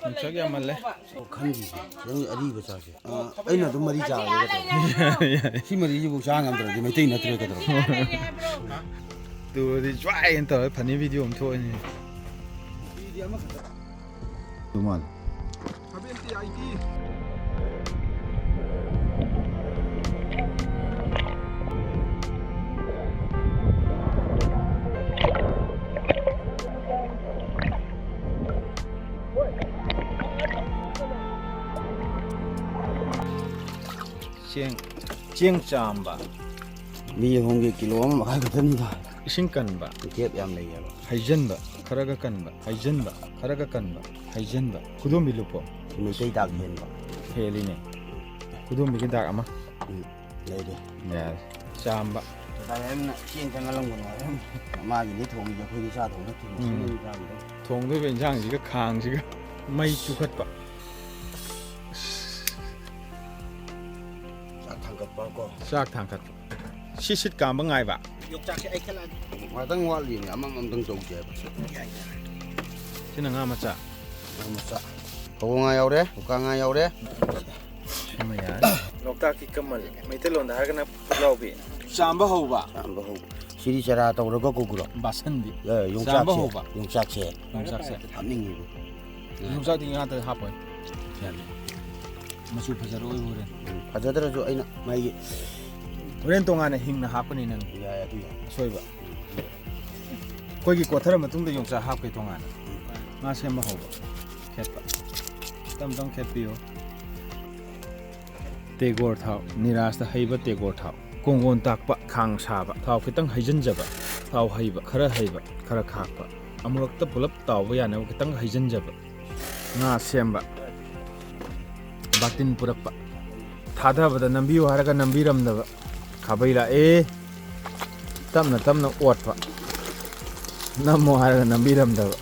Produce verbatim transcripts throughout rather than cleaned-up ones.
ꯌꯣꯡꯆꯥꯛ ꯌꯥꯝꯃꯜꯂꯦ꯫ ꯈꯟꯈꯤꯁꯦ, ꯅꯪ ꯑꯔꯤꯕ ꯆꯥꯁꯦ꯫ ꯑ, ꯑꯩꯅ ꯑꯗꯨꯝ ꯃꯔꯤ ꯆꯥꯔꯒꯦ ꯀꯩꯗꯧꯔꯒꯦ? ꯁꯤ ꯃꯔꯤꯁꯤꯕꯨ ꯆꯥ ꯉꯝꯗ꯭ꯔꯗꯤ ꯃꯩꯇꯩ ꯅꯠꯇ꯭ꯔꯦ ꯀꯩꯗꯧꯔꯒꯦ? ꯇꯨꯗꯤ ꯖ꯭ꯋꯥꯏꯅ ꯇꯧꯔ ꯐꯅꯤ ꯚꯤꯗꯤꯑꯣ ꯑꯃ ꯊꯣꯛꯑꯅꯤ꯫ ꯑꯗꯨ ꯃꯥꯜꯂꯦ꯫ ꯆꯦꯡ, ꯆꯦꯡ ꯆꯥꯝꯕ꯫ ꯃꯤ ꯑꯍꯨꯝꯒꯤ ꯀꯤꯂꯣ ꯑꯃ ꯃꯈꯥꯏ ꯈꯛꯇꯅꯤꯗ꯫ ꯏꯁꯤꯡ ꯀꯟꯕ꯫ ꯒꯦꯞ ꯌꯥꯝ ꯂꯩꯌꯦꯕ꯫ ꯍꯩꯖꯟꯕ, ꯈꯔꯒ ꯀꯟꯕ, ꯍꯩꯖꯟꯕ, ꯈꯔꯒ ꯀꯟꯕ, ꯍꯩꯖꯟꯕ꯫ ꯈꯨꯗꯣꯝꯕꯤ ꯂꯨꯄꯧ꯫ ꯃꯩꯇꯩ ꯗꯥꯛ ꯍꯦꯟꯕ꯫ ꯍꯦꯜꯂꯤꯅꯦ꯫ ꯈꯨꯗꯣꯝꯕꯤꯒꯤ ꯗꯥꯛ ꯑꯃ꯫ ꯎꯝ, ꯂꯩꯔꯦ꯫ ꯌꯥꯔꯦ꯫ ꯆꯥꯝꯕ꯫ ꯗꯥ ꯌꯥꯏꯃꯅ ꯆꯦꯡ ꯆꯪꯍꯜꯂꯝꯒꯅꯨ ꯍꯥꯏꯔꯝꯃꯤ꯫ ꯃꯥꯒꯤꯅꯤ ꯊꯣꯡꯉꯤꯁꯦ, ꯑꯩꯈꯣꯏꯗꯤ ꯆꯥꯗꯧ ꯅꯠꯇꯦ꯫ ꯎꯝ꯫ ꯃꯁꯤꯡ ꯆꯥꯕꯗꯣ꯫ ꯊꯣꯡꯗꯣꯏꯕ ꯏꯟꯁꯥꯡꯁꯤꯒ ꯈꯥꯡꯁꯤꯒ ꯃꯩ ꯆꯨꯈꯠꯄ꯫ ꯆꯥꯛ ꯊꯥꯡꯒꯠꯄ ꯀꯣ꯫ ꯆꯥꯛ ꯊꯥꯡꯒꯠꯄ꯫ ꯁꯤꯠ ꯁꯤꯠ ꯀꯥꯝꯕ ꯉꯥꯏꯕ꯫ ꯌꯣꯡꯆꯥꯛꯁꯦ ꯑꯩ ꯈꯜꯂꯛꯑꯒꯦ꯫ ꯉꯥꯛꯇꯪ ꯋꯥꯠꯂꯤꯅꯦ, ꯑꯃꯃꯝꯗꯪ ꯇꯧꯁꯦ ꯍꯥꯏꯕ꯫ ꯌꯥꯏ, ꯌꯥꯏ꯫ ꯁꯤꯅ ꯉꯥ ꯃꯆꯥ꯫ ꯉꯥ ꯃꯆꯥ꯫ ꯐꯕꯧ ꯉꯥ ꯌꯥꯎꯔꯦ, ꯃꯨꯀꯥ ꯉꯥ ꯌꯥꯎꯔꯦ꯫ ꯁꯤꯃ ꯌꯥꯔꯦ꯫ ꯂꯣꯛꯇꯥꯛꯀꯤ ꯀꯃꯜ, ꯃꯩꯇꯩꯂꯣꯟꯗ ꯍꯥꯏꯔꯒꯅ ꯄꯨꯛꯂꯥꯎꯕꯤ꯫ ꯆꯥꯝꯕ ꯍꯧꯕ꯫ ꯆꯥꯝꯕ ꯍꯧꯕ꯫ ꯁꯤꯗꯤ ꯆꯔꯥ ꯇꯧꯔꯒ ꯀꯧꯕ꯭ꯔꯣ? ꯕꯥꯁꯟꯗꯤ꯫ ꯑꯦ, ꯆꯥꯝꯕ ꯌꯣꯡꯆꯥꯛꯁꯦ, ꯍꯧꯕ꯫ ꯌꯣꯡꯆꯥꯛꯁꯦ꯫ ꯌꯣꯡꯆꯥꯛꯁꯦ꯫ ꯍꯥꯞꯅꯤꯡꯉꯤꯕ꯫ ꯌꯣꯡꯆꯥꯛꯇꯤ ꯉꯥꯗ ꯍꯥꯞꯄꯣꯏ꯫ ꯌꯥꯅꯤ꯫ ꯃꯆꯨ ꯐꯖꯔꯣꯏ ꯍꯣꯔꯦꯟ꯫ ꯎꯝ, ꯐꯖꯗ꯭ꯔꯁꯨ ꯑꯩꯅ ꯃꯥꯒꯤ ꯍꯣꯔꯦꯟ ꯇꯣꯉꯥꯟꯅ ꯍꯤꯡꯅ ꯍꯥꯞꯀꯅꯤ ꯅꯪ꯫ ꯌꯥꯏ, ꯑꯗꯨ ꯌꯥꯏ꯫ ꯑꯁꯣꯏꯕ꯫ ꯎꯝ꯫ ꯑꯩꯈꯣꯏꯒꯤ ꯀꯣꯊꯔ ꯃꯇꯨꯡꯗ ꯌꯣꯡꯆꯥꯛ ꯍꯥꯞꯀꯦ ꯇꯣꯉꯥꯟꯅ꯫ ꯎꯝ꯫ ꯉꯥ ꯁꯦꯝꯕ ꯍꯧꯕ꯫ ꯈꯦꯠꯄ꯫ ꯇꯞ ꯇꯞ ꯈꯦꯠꯄꯤꯌꯨ꯫ ꯇꯦꯒꯣꯔ ꯊꯥꯎ, ꯅꯤꯔꯥꯖꯇ ꯍꯩꯕ ꯇꯦꯒꯣꯔ ꯊꯥꯎ꯫ ꯀꯣꯡꯒꯣꯟ ꯇꯥꯛꯄ, ꯈꯥꯡ ꯁꯥꯕ, ꯊꯥꯎ ꯈꯤꯇꯪ ꯍꯩꯖꯤꯟꯖꯕ, ꯊꯥꯎ ꯍꯩꯕ, ꯈꯔ ꯍꯩꯕ, ꯈꯔ ꯈꯥꯛꯄ꯫ ꯑꯃꯨꯔꯛꯇ ꯄꯨꯂꯞ ꯇꯥꯎꯕ ꯌꯥꯅꯕ ꯈꯤꯇꯪ ꯍꯩꯖꯤꯟꯖꯕ꯫ ꯉꯥ ꯁꯦꯝꯕ꯫ ꯕꯥꯇꯤꯟ ꯄꯨꯔꯛꯄ꯫ ꯊꯥꯗꯕꯗ ꯅꯝꯕꯤꯌꯨ ꯍꯥꯏꯔꯒ ꯅꯝꯕꯤꯔꯝꯗꯕ꯫ ꯈꯥꯕꯩ ꯂꯥꯛꯑꯦ꯫ ꯇꯞꯅ ꯇꯞꯅ ꯑꯣꯠꯄ꯫ ꯅꯝꯃꯣ ꯍꯥꯏꯔꯒ ꯅꯝꯕꯤꯔꯝꯗꯕ꯫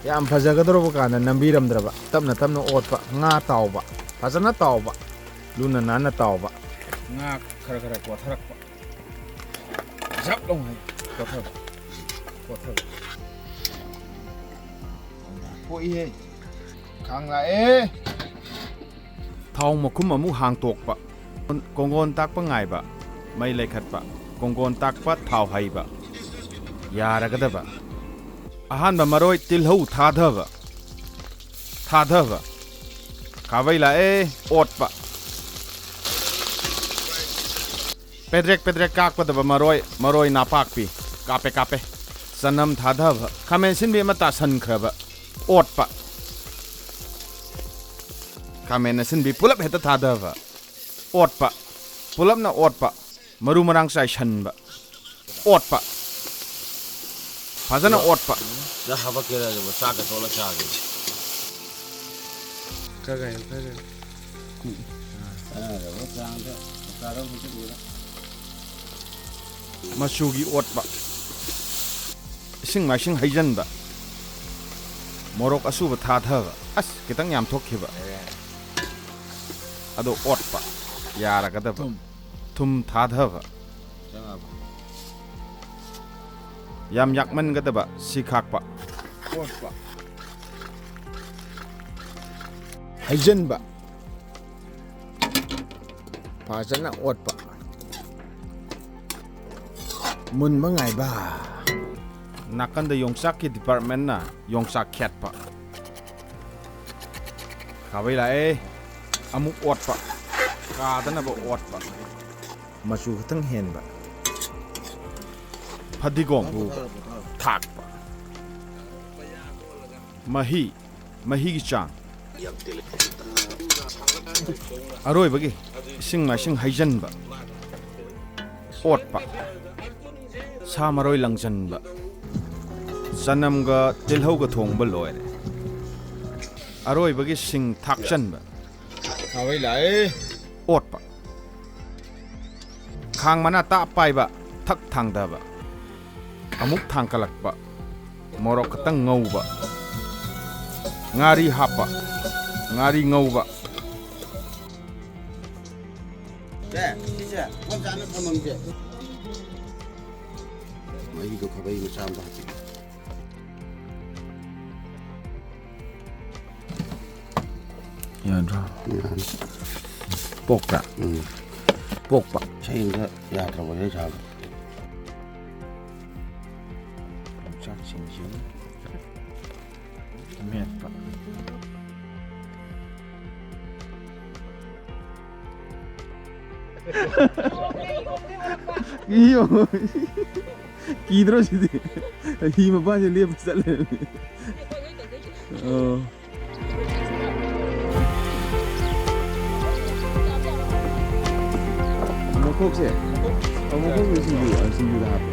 ꯌꯥꯝ ꯐꯖꯒꯗꯧꯔꯕ ꯀꯥꯟꯗ ꯅꯝꯕꯤꯔꯝꯗ꯭ꯔꯕ꯫ ꯇꯞꯅ ꯇꯞꯅ ꯑꯣꯠꯄ꯫ ꯉꯥ ꯇꯥꯎꯕ꯫ ꯐꯖꯅ ꯇꯥꯎꯕ꯫ ꯂꯨꯅ ꯅꯥꯟꯅ ꯇꯥꯎꯕ꯫ ꯉꯥ ꯈꯔ ꯈꯔ ꯀꯣꯊꯔꯛꯄ꯫ ꯖꯛ ꯂꯥꯎꯅ ꯀꯣꯊꯕ꯫ ꯀꯣꯊꯕ꯫ ꯄꯣꯛꯏꯍꯦ꯫ ꯈꯥꯡ ꯂꯥꯛꯑꯦ꯫ ꯊꯥꯎ ꯃꯈꯨꯝ ꯑꯃꯨꯛ ꯍꯥꯡꯇꯣꯛꯄ꯫ ꯀꯣꯡꯒꯣꯟ ꯇꯥꯛꯄ ꯉꯥꯏꯕ꯫ ꯃꯩ ꯂꯩꯈꯠꯄ꯫ ꯀꯣꯡꯒꯣꯟ ꯇꯥꯛꯄ ꯊꯥꯎ ꯍꯩꯕ꯫ ꯌꯥꯔꯒꯗꯕ꯫ ꯑꯍꯥꯟꯕ ꯃꯔꯣꯏ ꯇꯤꯜꯍꯧ ꯊꯥꯗꯕ꯫ ꯊꯥꯗꯕ꯫ ꯈꯥꯕꯩ ꯂꯥꯛꯑꯦ꯫ ꯑꯣꯠꯄ꯫ ꯄꯦꯗ꯭ꯔꯦꯛ ꯄꯦꯗ꯭ꯔꯦꯛ ꯀꯥꯞꯀꯗꯕ ꯃꯔꯣꯏ, ꯃꯔꯣꯏ ꯅꯥꯄꯥꯛꯄꯤ꯫ ꯀꯥꯞꯄꯦ, ꯀꯥꯞꯄꯦ꯫ ꯆꯅꯝ ꯊꯥꯗꯕ꯫ ꯈꯥꯃꯦꯟ ꯑꯁꯤꯟꯕꯤ ꯑꯃ ꯇꯥꯁꯟꯈ꯭ꯔꯕ꯫ ꯑꯣꯠꯄ꯫ ꯈꯥꯃꯦꯟ ꯑꯁꯤꯟꯕꯤ ꯄꯨꯂꯞ ꯍꯦꯛꯇ ꯊꯥꯗꯕ꯫ ꯑꯣꯠꯄ꯫ ꯄꯨꯂꯞꯅ ꯑꯣꯠꯄ꯫ ꯃꯔꯨ ꯃꯔꯥꯡ ꯆꯥꯏꯁꯟꯕ꯫ ꯑꯣꯠꯄ꯫ ꯐꯖꯅ ꯑꯣꯠꯄ꯫ ꯅꯪ ꯍꯥꯄꯛꯀꯦꯔꯥ? ꯑꯗꯨꯒ ꯆꯥꯛꯀ ꯇꯣꯠꯂ ꯆꯥꯒꯦ꯫ ꯈꯔ ꯈꯔ, ꯈꯔ ꯈꯔ꯫ ꯆꯥꯅꯕ ꯆꯥꯡꯗ ꯃꯆꯥꯗ ꯑꯃꯨꯛ ꯍꯩꯖꯤꯜꯂꯨꯔ꯫ ꯃꯆꯨꯒꯤ ꯑꯣꯠꯄ꯫ ꯏꯁꯤꯡ ꯃꯥꯏꯁꯤꯡ ꯍꯩꯖꯤꯟꯕ꯫ ꯃꯣꯔꯣꯛ ꯑꯁꯨꯕ ꯊꯥꯊꯕ꯫ ꯑꯁ, ꯈꯤꯇꯪ ꯌꯥꯝ ꯊꯣꯛꯈꯤꯕ꯫ ꯑꯗꯣ ꯑꯣꯠꯄ꯫ ꯌꯥꯔꯒꯗꯕ꯫ ꯊꯨꯝ꯫ ꯊꯨꯝ ꯊꯥꯊꯕ꯫ ꯆꯪꯉꯕ? ꯌꯥꯝ ꯌꯥꯛꯃꯟꯒꯗꯕ ꯁꯤ ꯈꯥꯛꯄ꯫ ꯑꯣꯠꯄ꯫ ꯍꯩꯖꯤꯟꯕ꯫ ꯐꯖꯅ ꯑꯣꯠꯄ꯫ ꯃꯨꯟꯕ ꯉꯥꯏꯕ꯫ ꯅꯥꯀꯟꯗ ꯌꯣꯡꯆꯥꯛꯀꯤ departmentꯅ ꯌꯣꯡꯆꯥꯛ ꯈꯦꯠꯄ꯫ ꯈꯥꯕꯩ ꯂꯥꯛꯑꯦ꯫ ꯑꯃꯨꯛ ꯑꯣꯠꯄ꯫ ꯀꯥꯗꯅꯕ ꯑꯣꯠꯄ꯫ ꯃꯆꯨ ꯈꯤꯇꯪ ꯍꯦꯟꯕ꯫ ꯐꯗꯤꯒꯣꯝ ꯊꯥꯛꯄ꯫ ꯃꯍꯤ, ꯃꯍꯤꯒꯤ ꯆꯥꯡ꯫ ꯑꯔꯣꯏꯕꯒꯤ ꯏꯁꯤꯡ ꯃꯥꯏꯁꯤꯡ ꯍꯩꯖꯤꯟꯕ꯫ ꯑꯣꯠꯄ꯫ ꯁꯥ ꯃꯔꯣꯏ ꯂꯪꯁꯤꯟꯕ꯫ ꯆꯅꯝꯒ ꯇꯤꯜꯍꯧꯒ ꯊꯣꯡꯕ ꯂꯣꯏꯔꯦ꯫ ꯑꯔꯣꯏꯕꯒꯤ ꯁꯤꯡ ꯊꯥꯛꯆꯟꯕ꯫ ꯈꯥꯕꯩ ꯂꯥꯛꯑꯦ꯫ ꯑꯣꯠꯄ꯫ ꯈꯥꯡ ꯃꯅꯥ ꯇꯥꯞ ꯄꯥꯏꯕ, ꯊꯛ ꯊꯥꯡꯗꯕ꯫ ꯑꯃꯨꯛ ꯊꯥꯡꯀꯠꯂꯛꯄ꯫ ꯃꯣꯔꯣꯛ ꯈꯛꯇꯪ ꯉꯧꯕ꯫ ꯉꯥꯔꯤ ꯍꯥꯞꯄ꯫ ꯉꯥꯔꯤ ꯉꯧꯕ꯫ ꯁꯦ, ꯁꯤꯁꯦ ꯄꯣꯠ ꯆꯥꯅ ꯊꯝꯃꯝꯁꯦ꯫ ꯃꯍꯤꯗꯣ ꯈꯥꯕꯩ ꯃꯆꯥ ꯑꯃ ꯍꯥꯞꯄꯤꯔꯣ꯫ ꯌꯥꯗ꯭ꯔꯣ? ꯌꯥꯅꯤ꯫ ꯄꯣꯛꯄ꯭ꯔꯥ? ꯎꯝ꯫ ꯄꯣꯛꯄ꯫ ꯁꯌꯦꯡꯗ ꯌꯥꯗ꯭ꯔꯕꯅꯦ ꯁꯥꯕ꯫ ꯌꯣꯡꯆꯥꯛꯁꯤꯡꯁꯤ ꯃꯦꯠꯄ꯫ ꯀꯤꯌꯣ꯫ ꯀꯤꯗ꯭ꯔꯣ ꯁꯤꯗꯤ? ꯍꯤ ꯃꯄꯥꯟꯁꯦ ꯂꯦꯞꯄ ꯆꯠꯂꯦ꯫ ꯑꯣ꯫ ꯃꯀꯣꯛꯁꯦ? ꯑꯣ, ꯃꯀꯣꯛꯁꯦ ꯁꯤꯡꯖꯨ, ꯁꯤꯡꯖꯨꯗ ꯍꯥꯞꯄꯦ꯫